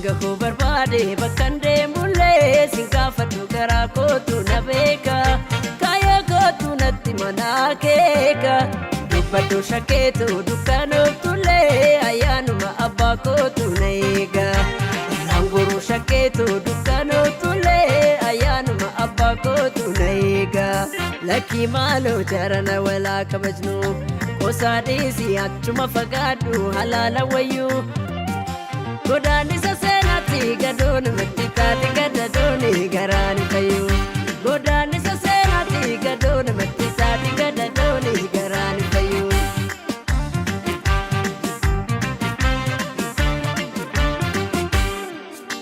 Gahuu barbaade bakkan deemullee sin gaafadhu, garaa kootu na beeka. Kaaya kootu natti mana keeka. Dubbadhu shakkeetu dukkanooftullee ayyaanuma abbaa kootu na eega. Irraan shakkeetu dukkanooftullee ayyaanuma abbaa kootu na eega. Lakkii maaloo jarana walaa kabajnu. Qosaa dhiisii achuma fagaadhu halaala wayyuu. Godaannisa seenaatti gadoon matti taate gadadooni garaan fayyuu. Godaannisa seenaatti gadoon matti taate gadadooni garaan fayyuu.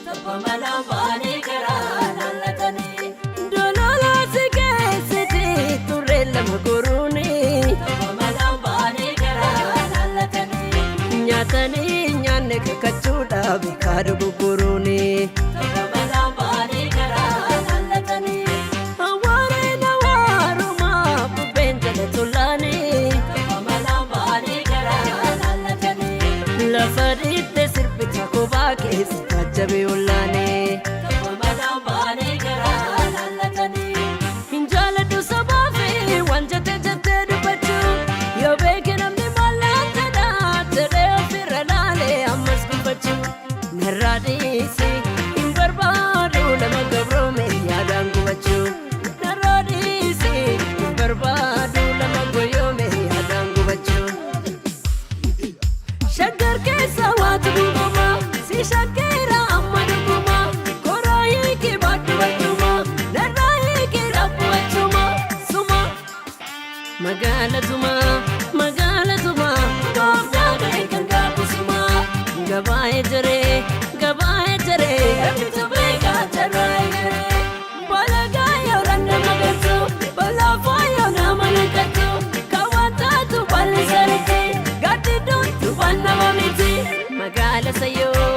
Tapha malaan ba'anii garaa laallatanii. Dololaa si keessatti turre lama goruuni. Tapha malaan ba'anii garaa laallatanii. Nyaatanii nyaanne kakachuudhaaf kaadhu gurguruuni. Tapha malaan ba'anii garaa laallatanii. Hawaareen hawaarumaa bubbeen jala tolaani. Tapha malaan ba'anii garaa laallatanii. Lafa dhiitte sirbita kophaa keessa taajjabe ollaani. Tapha malaan ba'anii garaa laallatanii. Hin jaaladhu sabaa fi waan jette jettee dubbachuu. Yoo beeke namni maal jedha jedhee ofirra laalee ammas dubbachuu. Narraa dhiisi, hin barbaadu nama gabroome yaadaan gubachuu. Narraa dhiisi, hin barbaadu nama goyoome yaadaan gubachuu. Shaggar keessa waatu dhuguma, si shakkeera amma dhuguma. Koraa hiiki baadhu bachuma, narraa hiiki rabbu bachuma suma. Magaala tumaa, magaala tumaa, gooftaa ga'e kan gaabbisuma. Gabaa ejeree, gabaa ejeree, rabbitu beekaa jarraa egeree. Balagaa yoo nama galchu, balaa yoo nama naqatu, kan waan taatu bal'isanitti, gaddidduutu waan nama miti. Magaala sayyoo.